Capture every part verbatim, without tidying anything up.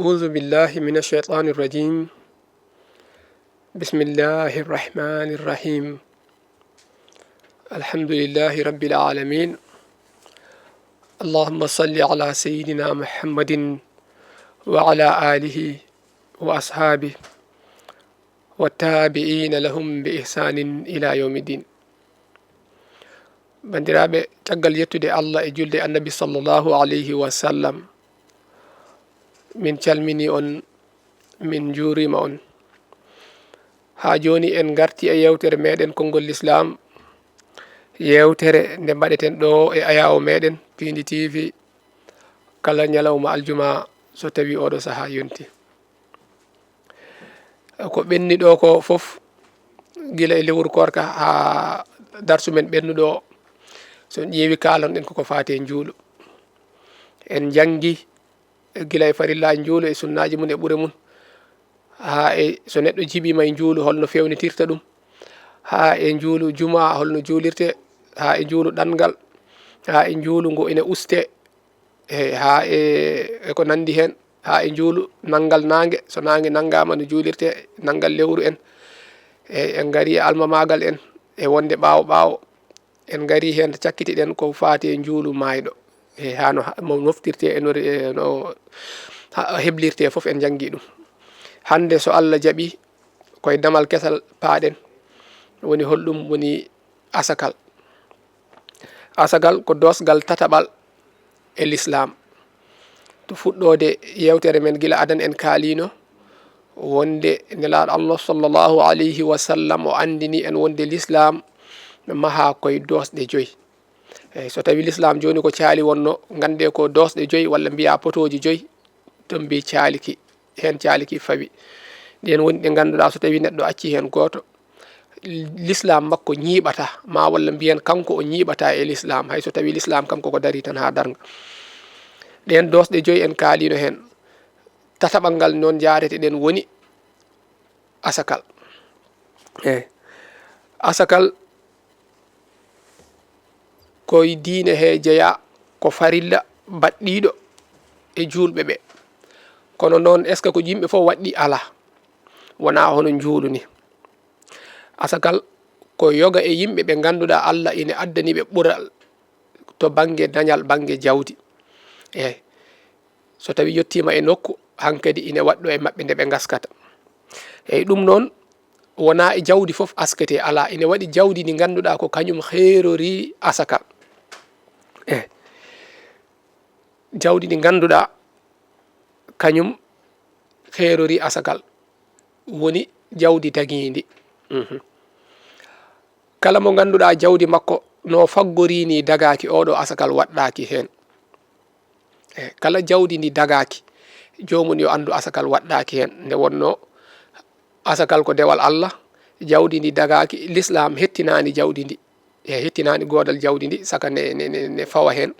أعوذ بالله من الشيطان الرجيم. بسم الله الرحمن الرحيم. الحمد لله رب العالمين. اللهم صل على سيدنا محمد وعلى آله وأصحابه والتابعين لهم بإحسان إلى يوم الدين. Banndiraaɓe, caggal yettude Allah e julde Annabi sallallahu alayhi wa sallam, min calminii on, min njuuriima on. Haa jooni en ngartii e yeewtere meeɗen Konngol Lislaam, yeewtere nde mbaɗeten ɗoo e ayaawo meeɗen Piindi T V kala ñalawma aljuma so tawii ooɗoo sahaa yontii. Ko ɓenni ɗoo ko fof, gila e lewru koorka haa darsu men ɓennuɗo o, so en ƴeewi kaalanɗen koko faati e njuulu. En njanngi gila e farillaaji njuulu e sunnaaji mum e ɓure mum, haa e so neɗɗo jibiima e njuulu holno feewnitirta ɗum, haa e njuulu jumaa holno juulirte, haa e njuulu ɗanngal, haa e njuulu ngu ene ustee, e haa e, e ko nanndi heen, haa e njuulu nanngal naange, so naange nanngaama no juulirtee, nanngal lewru en. E en ngarii e almamaagal en, e wonde ɓaawo ɓaawo, en ngarii heen, cakkitiɗen ko faati e njuulu maayɗo, e haa no ha-, mo moftirtee, e no re-, e no ha-, heblirtee fof en njanngii ɗum. Hannde so Allah jaɓii, koye damal kesal paaɗen, woni holɗum woni asakal. Asakal ko doosgal tataɓal e Lislaam. To fuɗɗoode yeewtere men gila adan en kaaliino wonde Nelaaɗo Allah sallallahu alayhi wa sallam o anndini en wonde Lislaam mahaa koye doosɗe joyi. Eey, so tawii Lislaam jooni ko caali wonnoo, nganndee ko doosɗe joyi walla mbiyaa potooji joyi, to mbii caaliki, heen caaliki fawi. Ɗeen woni ɗe ngannduɗaa so tawii neɗɗo accii heen gooto, Lislaam makko ñiiɓataa, maa walla mbiyen kanko o ñiiɓataa e Lislaam, hay so tawii Lislaam kanko ko darii tan haa darnga. Ɗeen doosɗe joyi en kaaliino heen. Tataɓal ngal noon njaarete ɗen woni asakal. Eey. Asakal ko e diine he jeyaa, ko farilla baɗɗiiɗo e juulɓe ɓe. Kono noon, est-ce que ko yimɓe fof waɗɗii? Alaa. Wonaa hono njuulu ni. Asakal ko yoga e yimɓe ɓe ngannduɗaa Allah ina addani ɓe ɓural to bannge dañal, bannge jawdi. Eey. So tawii yettiima e nokku, hankadi ina waɗɗoo e maɓɓe nde ɓe ngaskata. Eey, ɗum noon, wonaa e jawdi fof asketee, alaa, ina waɗi jawdi ndi ngannduɗaa ko kañum heerorii asakal. Eey. Jawdi ndi ngannduɗaa kañum heerorii asakal, woni jawdi dagiindi. Mhm. Kala mo ngannduɗaa jawdi makko no faggorii ni dagaaki, oɗo asakal waɗɗaaki heen. E kala jawdi ndi dagaaki, joomum yo anndu asakal waɗɗaaki heen. Nde wonnoo asakal ko dewal Allah, jawdi ndi dagaaki, Lislaam hettinaani jawdi ndi. E hettinaani goodal jawdi ndi, saka ne, ne, ne, ne fawa heen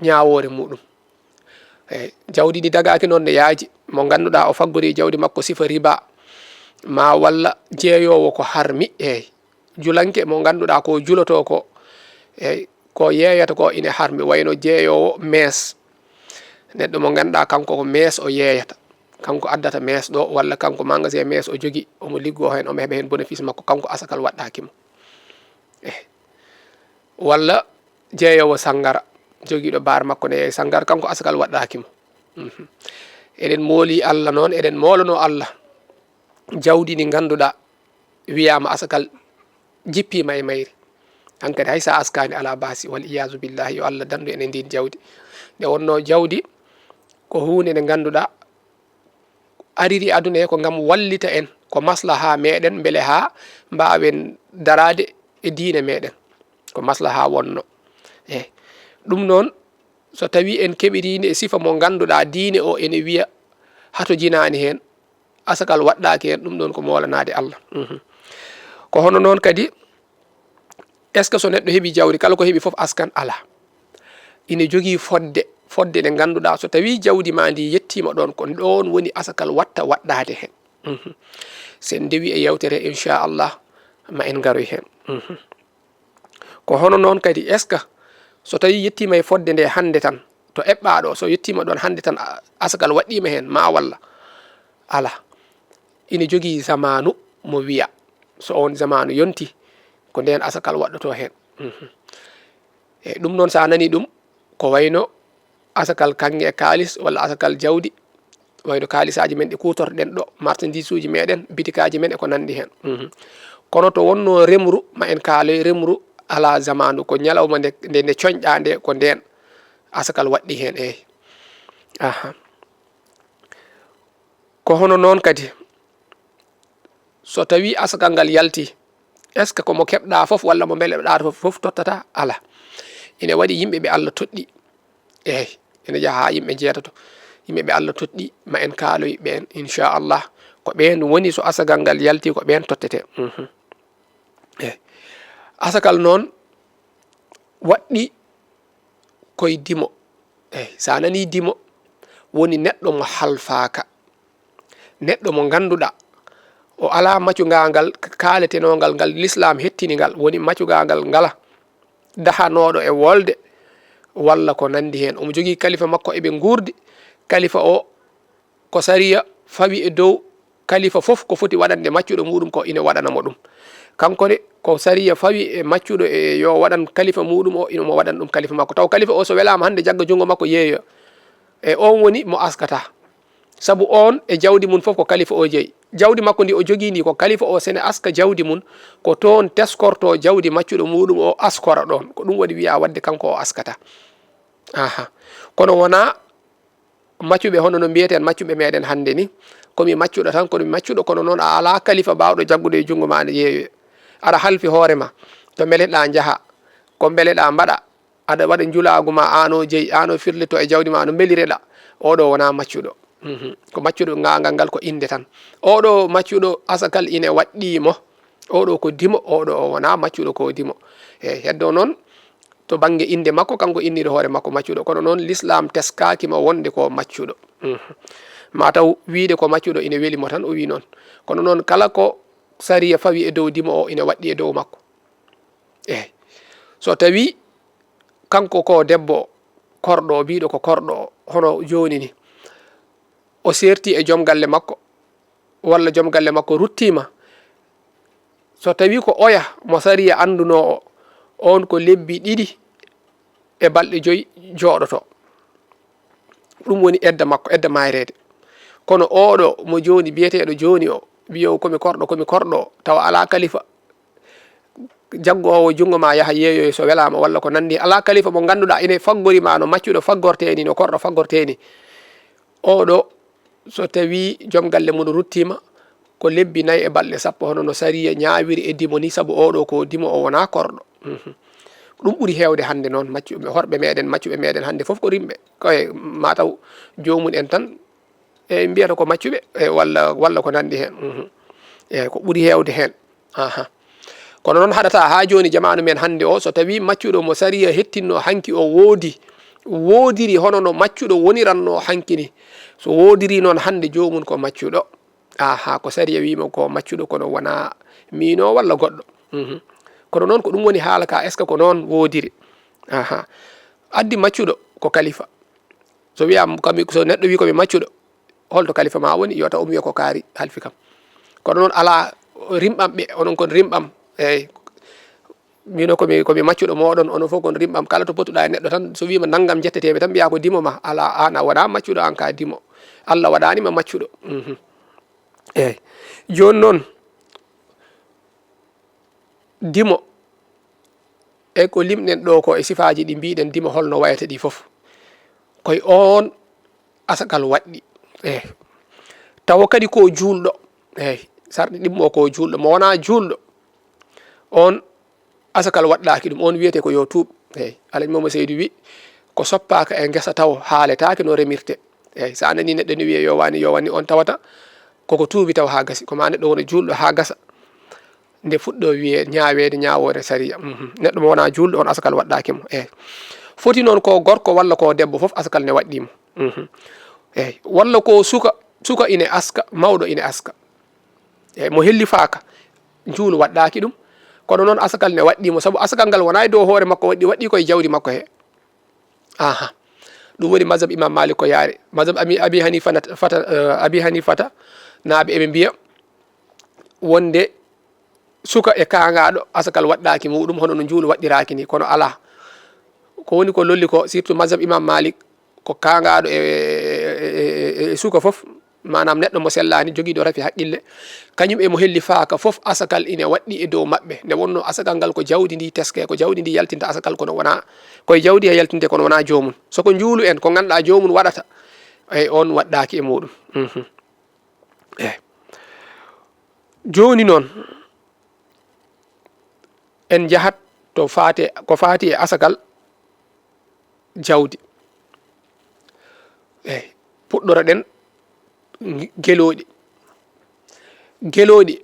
ñaawoore muɗum. E jawdi ndi dagaaki noon ne yaaji, mo ngannduɗaa o faggorii jawdi makko sifa riba, maa walla jeeyoowo ko harmi, eey. Julanke mo ngannduɗaa ko julotoo ko, eey, ko yeeyata ko ina harmi, wayno jeeyoowo mees. Neɗɗo mo ngannduɗaa kanko ko mees o yeeyata. Kanko addata mees ɗo, walla kanko magasin mees o jogii, omo liggoo heen, omo heɓa heen bénéfice makko, kanko asakal waɗɗaaki mo. Eey. Walla jeeyoowo sanngara, jogiiɗo baar makko ne yeeya sanngara, kanko asakal waɗɗaaki mo. Mhm. Eɗen mooli Allah noon, eɗen moolanoo Allah. Jawdi ndi ngannduɗaa wiyaama asakal jippiima e mayri. Hankadi hay so a askaani alaa baasi, wal iyaazu billaahi, yo Allah danndu en e ndiin jawdi. Nde wonnoo jawdi ko huunde nde ngannduɗaa ariri aduna he ko ngam wallita en, ko maslaha meɗen mbele haa mbaawen daraade e diine meɗen. Ko maslaha wonno. E ɗum noon, so tawii en keɓirii nde e sifa mo ngannduɗaa diine o ene wiya hato jinaani heen, asakal waɗɗaaki heen, ɗum ɗoon ko moolanaade Allah. Mhm. Ko hono noon kadi, est-ce que so neɗɗo heɓi jawdi, kala ko heɓi fof askan? Alaa. Ine jogii fodde, fodde nde ngannduɗaa so tawii jawdi maa ndi yettiima ɗoon, ko ɗoon woni asakal watta waɗɗaade heen. Mhm. So en ndewii e yeewtere, inchallah, ma en ngaroy heen. Mhm. Ko hono noon kadi, est-ce que so tawii yettiima e fodde nde hannde tan, to eɓɓaaɗo, so yettiima ɗoon hannde tan, a-, asakal waɗɗiima heen, ma walla? Alaa. Ina jogii zamaanu mo wiya, so oon zamaanu yonti, ko ndeen asakal waɗɗotoo heen. Mhm. Eey, ɗum noon, so a nanii ɗum, ko wayno asakal kaŋŋe e kaalis walla asakal jawdi, wayno kaalisaaji men ɗi kuutorɗen ɗo, marchandise uji meɗen, bitikaaji men e ko nanndi heen. Mhm. Kono to wonnoo remru, ma en kaaloy remru, alaa zamaanu, ko ñalawma nde, nde, nde coñɗaa nde, ko ndeen asakal waɗɗi heen, eey. Aha. Ko hono noon kadi, so tawii asakal ngal yaltii, est-ce que ko mo keɓɗaa fof walla mo mbeleɗaa fof, fof tottata? Alaa. Ina waɗi yimɓe ɓe Allah toɗɗii. Eey, ina yaha haa yimɓe njeetato. Yimɓe ɓe Allah toɗɗii, ma en kaaloy ɓeen, inchallah. Ko ɓeen woni, so asakal ngal yaltii, ko ɓeen tottetee. Mhm. Eey. Asakal noon waɗɗi koye dimo. Eey, so a nanii dimo, woni neɗɗo mo halfaaka. Neɗɗo mo ngannduɗaa, o alaa maccugal ngal kaaletenoo ngal, ngal Lislaam hettini ngal, woni maccugal ngal ngala dahanooɗo e wolde, walla ko nanndi heen. Omo jogii kalifa makko, eɓe nguurdi. Kalifa o, ko sariya fawi e dow kalifa fof ko foti waɗande maccuɗo muɗum ko, ina waɗana mo ɗum. Kanko ne, ko sariya fawi e maccuɗo e yo waɗan kalifa muɗum o, ina mo waɗan ɗum kalifa makko. Taw kalifa o, so welaama hannde, jagga junngo makko, yeeyo. E oon woni mo askata. Sabu oon e jawdi mum fof ko kalifa o jeyi. Jawdi makko ndi o jogii ndi ko kalifa o, sene aska jawdi mum, ko toon teskorto jawdi maccuɗo muɗum o, askora ɗoon. Ko ɗum waɗi wiya waɗde kanko o askata. Aha. Kono wonaa maccuɓe hono no mbiyeten maccuɓe meɗen hannde ni. Ko mi maccuɗo tan, ko mi maccuɗo, kono noon a alaa kalifa baawɗo jaggude e junngo ma, ne yeeyo. Aɗa halfi hoore ma. To mbeleɗaa njaha, ko mbeleɗaa mbaɗa. Aɗa waɗa njulaagu ma, aan o jeyi, aan o firlito e jawdi ma, no mbelireɗaa. Oɗo wonaa maccuɗo. Mhm. Ko maccuɗo, ngaangal ngal ko innde tan. Oɗo maccuɗo, asakal ine waɗɗii mo. Oɗo ko dimo, oɗo o wonaa maccuɗo, ko dimo. Eey, heddo noon, to bannge innde makko, kanko inniiɗo hoore makko maccuɗo. Kono noon, Lislaam teskaaki mo wonde ko maccuɗo. Mhm. Ma taw wiyde ko maccuɗo ine weli mo tan, o wi noon. Kono noon, kala ko sariya fawi e dow dimo o, ine waɗɗi e dow makko. Eey. So tawii kanko ko debbo korɗo, biiɗo ko korɗo, hono jooni ni, o seerti e joom galle makko, walla joom galle makko ruttiima, so tawii ko oya mo sariya anndunoo o, oon ko lebbi ɗiɗi e balɗe joyi jooɗoto. Ɗum woni edda makko, edda maayreede. Kono oɗo mo jooni, biyeteeɗo jooni o, wiyo ko mi korɗo, ko mi korɗo, tawa alaa kalifa jaggoowo junngo ma yaha yeeyoyo so welaama walla ko nanndi, alaa kalifa mo ngannduɗaa ine faggori ma no maccuɗo faggortee ni, no korɗo faggortee ni. Oɗo, so tawii joom galle mum ruttiima, ko lebbi nayi e balɗe sappo, hono no sariya ñaawiri e dimo ni, sabu oɗo ko dimo, o wonaa korɗo. Mhm. Ɗum ɓuri heewde hannde noon, maccuɓe, horɓe meɗen, maccuɓe meɗen hannde fof ko rimɓe. Koye mataw joomum en tan, e mbiyata ko maccuɓe, e walla, walla ko nanndi heen. Mhm. E ko ɓuri heewde heen. Aha. Kono noon haɗata haa jooni, jamaanu men hannde o, so tawii maccuɗo mo sariya hettinno hanki o woodi, woodiri hono no maccuɗo woniranno hanki ni. So woodiri noon hannde, joomum ko maccuɗo. Aha, ko sariya wiima ko maccuɗo, kono wonaa miino walla goɗɗo. Mhm. Kono noon ko ɗum woni haala ka, est-ce que ko noon woodiri? Aha. Addi maccuɗo ko kalifa. So wiyaama, kam, so neɗɗo wii ko mi maccuɗo, holto kalifa ma woni? Yo taw omo wiya ko kaari halfi kam. Kono noon alaa rimɓam ɓe, onon kon rimɓam. Eey. Mino ko mi, ko mi maccuɗo mooɗon, onon fof kon rimɓam. Kala to potuɗaa e neɗɗo tan, so wiima nanngam njetteteemi tan, mbiyaa ko dimo ma. Alaa, aan a wonaa maccuɗo, aan ka dimo. Allah waɗaani ma maccuɗo. Mhm. Eey. Jooni noon, dimo, e ko limɗen ɗo ko e sifaaji ɗi mbiɗen dimo holno wayata ɗi fof, koye oon asakal waɗɗi. Eey. Tawa kadi ko juulɗo. Eey. Sarɗi ɗimmo ko juulɗo. Mo wonaa juulɗo, oon asakal waɗɗaaki ɗum, oon wiyetee ko yo tuub. Eey. Alaji Mama Seydu wi, ko soppaaka e ngesa taw haaletaake no remirte. Eey, so a nanii neɗɗo ne wiyee yo waani, yo waani, on tawata koko tuubi taw haa gasi. Ko ma neɗɗo wona juulɗo haa gasa, nde fuɗɗo wiyee ñaaweede ñaawoore sariya. Mhm. Neɗɗo mo wonaa juulɗo, on asakal waɗɗaaki mo. Eey. Foti noon ko gorko walla ko debbo fof, asakal ne waɗɗii mo. Mhm. Eey. Walla ko suka, suka ine aska, mawɗo ine aska. Eey, mo hellifaaka, njuulu waɗɗaaki ɗum. Kono noon asakal ne waɗɗii mo, sabu asakal ngal wonaa e dow hoore makko waɗɗi, waɗɗii koye jawdi makko he. Aha. Ɗum woni mazhab Imam Malik ko yaari. Mazhab Abi, Abi Hanifa nat-, fata, eh, Abi Hanifata naaɓe eɓe mbiya wonde suka e kaangaaɗo asakal waɗɗaaki muɗum hono no njuulu waɗɗiraaki ni, kono alaa. Ko woni ko lolli ko, surtout mazhab Imam Malik, ko kaangaaɗo e, e, e, e, e suka fof, maanaam neɗɗo mo sellaani, jogiiɗo rafi haqqille, kañum e mo helli faaka fof, asakal ine waɗɗi e dow maɓɓe. Nde wonnoo asakal ngal ko jawdi ndi teske, ko jawdi ndi yaltinta asakal, kono wonaa, koye jawdi he yaltinte, kono wonaa joomum. So ko njuulu en, ko ngannduɗaa joomum waɗata, eyi, on waɗɗaaki e muɗum. Mhm. Eyi. Jooni noon, en njahat to faati, ko faati e asakal jawdi. Eyi, puɗɗoro-ɗen nge-, gelooɗi. Gelooɗi,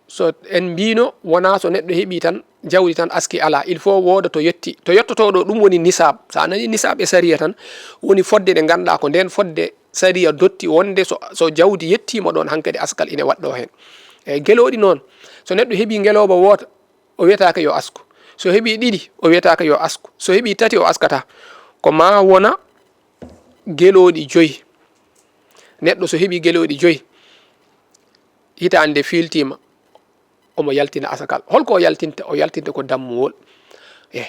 so en mbiino, wonaa so neɗɗo heɓii tan, jawdi tan aski, alaa. Il faut wooda to yetti, to yettotoo ɗo, ɗum woni nisaab. So a nanii nisaab e sariya tan, woni fodde nde ngannduɗaa ko ndeen fodde sariya dotti wonde so, so jawdi yettiima ɗoon, hankadi asakal ine waɗɗoo heen. Eyi, gelooɗi noon, so neɗɗo heɓii ngelooba woota, o wiyetaake yo asku. So heɓii ɗiɗi, o wiyetaake yo asku. So heɓii tati, o askataa. Ko maa wona gelooɗi joyi. Neɗɗo so heɓii gelooɗi joyi, hitaande nde fiiltiima, omo yaltina asakal. Holko o yaltinta? O yaltinta ko dammuwol. Eyi,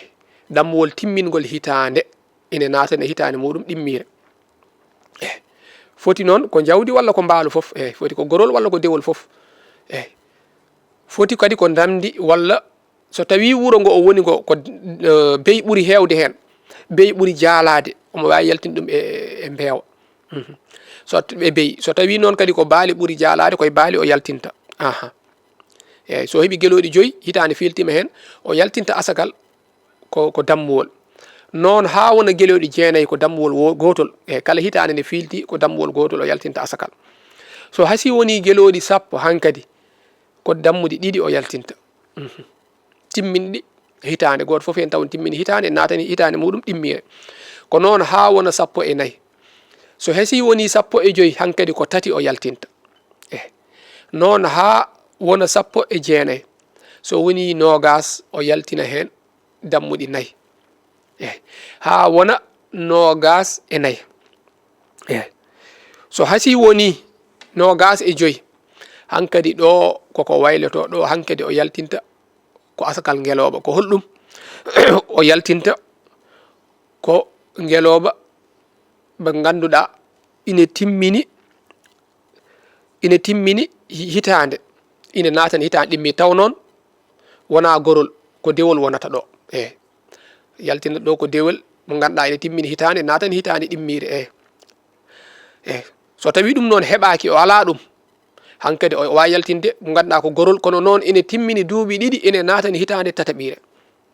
dammuwol timmingol hitaande. Ine naatani hitaande muɗum ɗimmiire. Eyi. Foti noon ko jawdi walla ko mbaalu fof. Eyi. Foti ko gorol walla ko dewol fof. Eyi. Foti kadi ko ndamndi walla so tawii wuro ngo o woni ngo ko, eh, beyi ɓuri heewde heen, beyi ɓuri jaalaade, omo waawi yaltinde ɗum e, e mbeewa. Mhm. So t-, e beyi. So tawii noon kadi ko baali ɓuri jaalaade, ko e baali o yaltinta. Aha. Eyi, so heɓii gelooɗi joyi, hitaande fiiltiima heen, o yaltinta asakal ko, ko dammuwol. Noon haa wona gelooɗi jeenayi ko dammuwol wo-, gootol. Eyi, kala hitaande nde fiilti ko dammuwol gootol o yaltinta asakal. So hasii wonii gelooɗi sappo hankadi, ko dammuɗi ɗiɗi o yaltinta. Mhm. Timminɗi hitaande, gooto fof heen taw timmini hitaande, naatani hitaande muɗum ɗimmiire. Ko noon haa wona sappo e nayi. So hasii wonii sappo e joyi hankadi ko tati o yaltinta. Eyi. Noon haa wona sappo e jeenayi. So wonii noogaas, o yaltina heen dammuɗi nayi. Eyi. Haa wona noogaas e nayi. Eyi. So hasii wonii noogaas e joyi, hankadi ɗo koko waylotoo, ɗo hankadi o yaltinta ko asakal ngelooba. Ko holɗum? O yaltinta ko ngelooba ɓe ngannduɗaa ine timmini, ine timmini hi-, hitaande, ine naatani hitaande ɗimmi, taw noon wonaa gorol, ko dewol wonata ɗo. Eyi. Yaltina ɗo ko dewol mo ngannduɗaa ine timmini hitaande, naatani hitaande ɗimmiire. Eyi. Eyi. So tawii ɗum noon heɓaaki, o alaa ɗum, hankadi o waawi yaltinde mo ngannduɗaa ko gorol, kono noon ine timmini duuɓi ɗiɗi, ine naatani hitaande tataɓiire.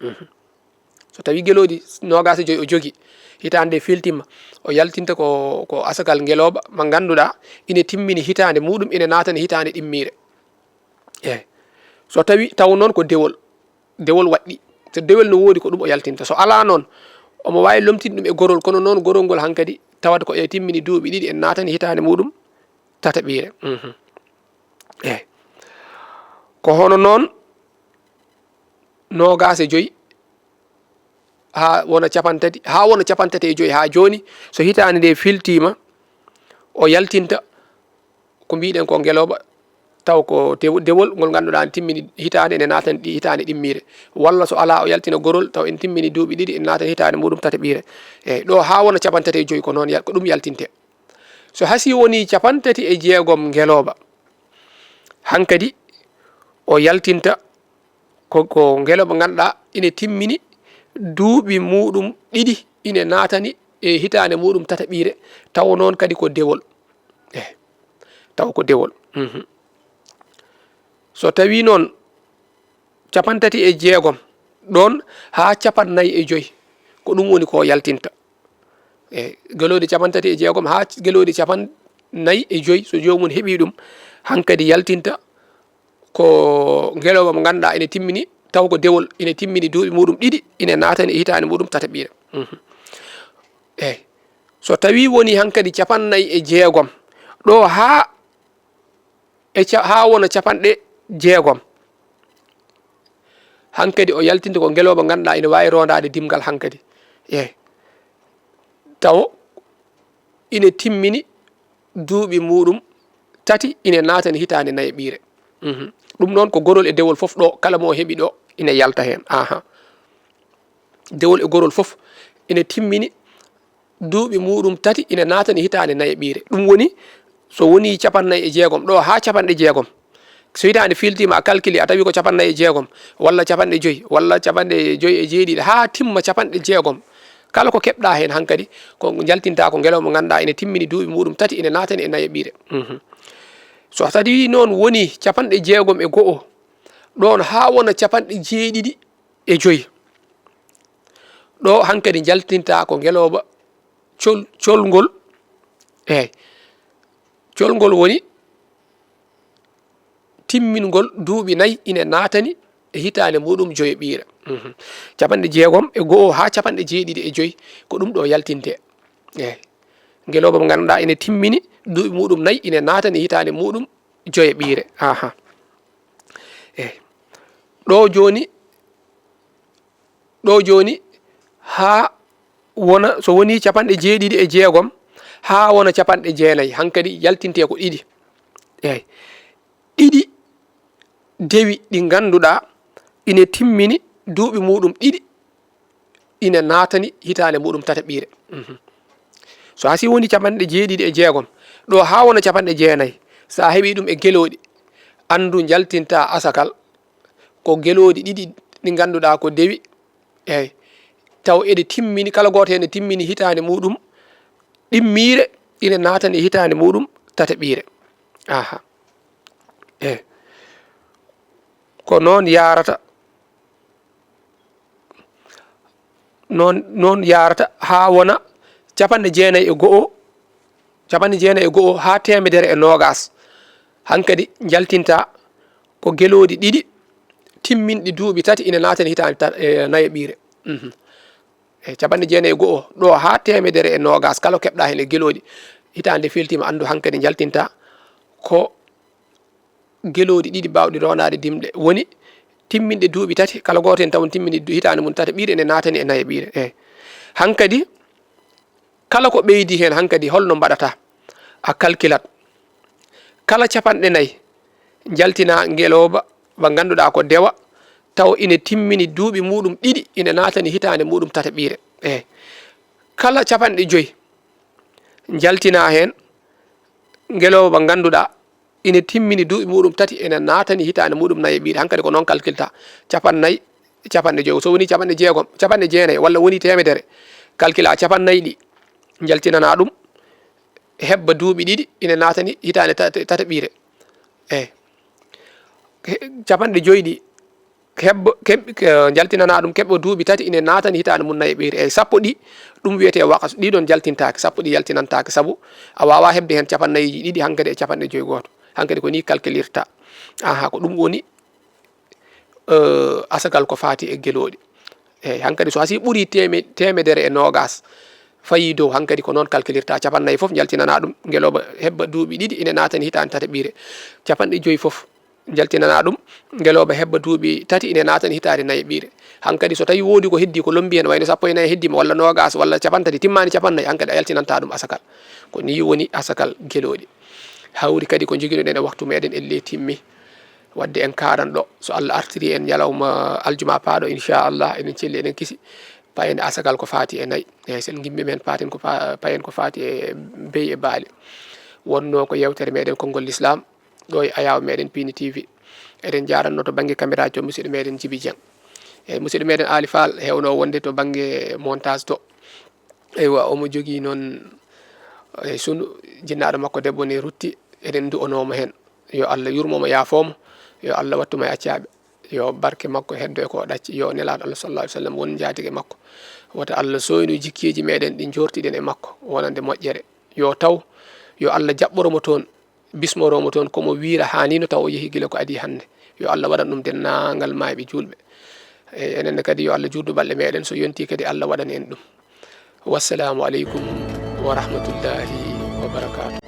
Mhm. So tawii gelooɗi noogaas e joyi o jogii, hitaande nde fiiltiima, o yaltinta ko, ko asakal ngelooba mo ngannduɗaa ine timmini hitaande muɗum, ine naatani hitaande ɗimmiire. Eyi. So tawii, taw noon ko dewol, dewol waɗɗi. So dewol no woodi, ko ɗum o yaltinta. So alaa noon, omo waawi lomtinde ɗum e gorol, kono noon gorol ngol hankadi tawata ko ene timmini duuɓi ɗiɗi, ene naatani hitaande muɗum tataɓiire. Mhm. Eyi. Ko hono noon noogaas e joyi haa wona capantati, haa wona capantati e joyi haa jooni, so hitaande nde fiiltiima, o yaltinta ko mbiɗen ko ngelooba, taw ko dew-, dewol ngol ngannduɗaa ne timmini hitaande, ene naatani ɗi hitaande ɗimmiire. Walla so alaa, o yaltina gorol, taw en timmini duuɓi ɗiɗi, en naatani hitaande muɗum tataɓiire. Eyi, ɗo haa wona capantati e joyi, ko noon yal-, ko ɗum yaltinte. So hasii wonii capantati e jeegom ngelooba, hankadi o yaltinta ko, ko ngelooba ngannduɗaa ine timmini duuɓi muɗum ɗiɗi, ine naatani e hitaande muɗum tataɓiire, taw noon kadi ko dewol. Eyi, taw ko dewol. Mhm. So tawii noon capantati e jeegom ɗoon haa capannay e joyi, ko ɗum woni ko yaltinta. E gelooɗi capantati e jeegom haa gelooɗi capannay e joyi, so joomum heɓii ɗum, hankadi yaltinta ko ngelooba mo ngannduɗaa ene timmini, taw ko dewol, ene timmini duuɓi muɗum ɗiɗi, ene naatani e hitaande muɗum tataɓiire. Mhm. Eyi. So tawii wonii hankadi capannay e jeegom, ɗo haa e ca-, haa wona capanɗe jeegom. Hankadi o yaltinte ko ngelooba ngannduɗaa ene waawi rondaade dimngal hankadi. Eyi. tawo ine timmini duuɓi muuɗum tati, ine naatani hitaande nayaɓiire. Mhm. Ɗum noon ko gorol e dewol fof ɗo, kala mo heɓi ɗo ine yalta heen. Aha. Dewol e gorol fof ine timmini duuɓi muuɗum tati, ine naatani hitaande nayaɓiire. Ɗum woni, so wonii capannay e jeegom ɗo haa capanɗe jeegom. So hitaande fiiltiima, a calculi, a tawi ko capannay e jeegom, walla capanɗe joy, walla capanɗe joy e jeeɗiɗi, haa timma capanɗe jeegom. Kala ko keɓɗa heen hankadi, ko njaltinta ko ngelooba mo ngannduɗaa ene timmini duuɓi muuɗum tati, ene naatani e nayaɓiire. Mhm. So tawi noon wonii capanɗe jeegom e go'o, ɗoon haa wona capanɗe jeeɗiɗi e joy. Ɗo hankadi njaltinta ko ngelooba col-, colngol. Eey. Colngol woni timmingol duuɓi nayi ine naatani e hitaande muuɗum joyaɓiire. Mhm. Capanɗe jeegom e go'o haa capanɗe jeeɗiɗi e joy, ko ɗum ɗo yaltinte. Eey. Ngelooba mo ngannduɗaa ene timmini duuɓi muuɗum nayi, ine naatani hitaande muuɗum joyaɓiire. Aha. Eey. Ɗo jooni, ɗo jooni haa wona, so wonii capanɗe jeeɗiɗi e jeegom haa wona capanɗe jeenayi, hankadi yaltinte ko ɗiɗi. Eey. Ɗiɗi dewi ɗi ngannduɗaa ine timmini duuɓi muuɗum ɗiɗi, ine naatani hitaande muuɗum tataɓiire. Mhm. So a si woni capanɗe jeeɗiɗi e jeegom, ɗo haa wona capanɗe jeenayi, so a heɓii ɗum e gelooɗi, anndu njaltinta asakal ko gelooɗi ɗiɗi ɗi ngannduɗaa ko dewi. Eey. Taw eɗe timmini, kala gooto heen ne timmini hitaande muuɗum ɗimmiire, ine naatani hitaande muuɗum tataɓiire. Aha. Eey. Ko noon yaarata, noon, noon yaarata haa wona capanɗe jeenayi e go'o, capanɗe jeenayi e go'o haa teemedere e noogaas. Hankadi njaltinta ko gelooɗi ɗiɗi timminɗi duuɓi tati ine naatani hitaande ta-, e nayaɓiire. Mhm. E capanɗe jeenayi e go'o ɗo haa teemedere e noogaas, kala keɓɗa heen e gelooɗi, hitaande filtiima, anndu hankadi njaltinta ko gelooɗi ɗiɗi baawɗi roonaade dimɗe. Woni timminɗe duuɓi tati, kala gooto heen taw timmini du-, hitaande mum tataɓiire, ene naatani e nayaɓiire. Eey. Hankadi, kala ko ɓeydi heen hankadi, holno mbaɗata? A kalkilat. Kala capanɗe nayi, njaltina ngelooba ba ngannduɗaa ko dewa, taw ine timmini duuɓi muuɗum ɗiɗi, ine naatani hitaande muuɗum tataɓiire. Eey. Kala capanɗe joy, njaltina heen ngelooba ba ngannduɗaa ine timmini duuɓi muuɗum tati, ene naatani hitaande muuɗum nayaɓiire. Hankadi ko noon kalkilta. Capanɗe nayi, capanɗe joy. So woni capanɗe jeegom, capanɗe jeenayi, walla woni teemedere, kalkila capanɗe nayi ɗi, njaltinana ɗum, hebba duuɓi ɗiɗi, ine naatani hitaande ta-, tataɓiire. Eey. He-, capanɗe joy ɗi, hebbo, keɓ-, ke-, njaltinana ɗum keɓɓo duuɓi tati, ine naatani hitaande mum nayaɓiire. Eey, sappo ɗi, ɗum wiyetee waqas. Ɗi ɗoon njaltintaake, sappo ɗi yaltinantaake, sabu a waawaa heɓde heen capanɗe nayi ɗiɗi hankadi e capanɗe joy gooto. Hankadi ko nii kalkilirta. Aha, ko ɗum woni, eh, asakal ko faati e gelooɗi. Eey, hankadi so hasii ɓuri teeme-, teemedere e noogaas, fayi dow, hankadi ko noon kalkilirta. Capanɗe nayi fof njaltinana ɗum, ngelooba hebba duuɓi ɗiɗi, ine naatani hitaande tataɓiire. Capanɗe joy fof njaltinana ɗum, ngelooba hebba duuɓi tati, ine naatani hitaande nayaɓiire. Hankadi so tawi woodi ko heddi ko lombi heen, wayno sappo e nayi heddiima, walla noogaas, walla capanɗe tati, timmaani capanɗe nayi, hankadi a yaltinanta ɗum asakal. Ko nii woni asakal gelooɗi. Hawri kadi ko njoginoɗen e waktu meɗen, ellee timmi. Wadde en kaaran ɗo, so Allah artiri en ñalawma aljuma paaɗo, inchallah, eɗen celli, eɗen kisi. Payen asakal ko faati e nayi. Eey, sen ngimmi men paten ko fa-, payen ko faati e beyi e baali. Wonnoo ko yeewtere meɗen konngol Lislaam, ɗo e ayaawo meɗen Pini T V. Eɗen njaaranno to bannge caméra to musidɗo meɗen Jibi Dieng. Eey, musidɗo meɗen Ali Fall heewno wonde to bannge montage to. Eywa, omo jogii noon, e sunu jinnaaɗo makko debbo ne rutti, eɗen ndu'anoomo heen. Yo Allah yurmomo, yaafomo, yo Allah wattumo e accaaɓe. Yo barke makko heddo e ko o ɗacci. Yo Nelaaɗo Allah sallallahu alaihi wasallam won njaatige makko. Wota Allah sooynu jikkeeji meɗen ɗi njoortiɗen e makko wonande moƴƴere. Yo taw, yo Allah jaɓɓoro mo toon, bismoro mo toon, ko mo wiira haa ni no taw o yehi gila ko adii hannde. Yo Allah waɗan ɗum denndaangal maayɓe juulɓe. E, enen ne kadi yo Allah juutnu balɗe meɗen, so yonti kadi Allah waɗan en ɗum. Wassalaamu aleykum wa rahmatullahi wa barakaatuh.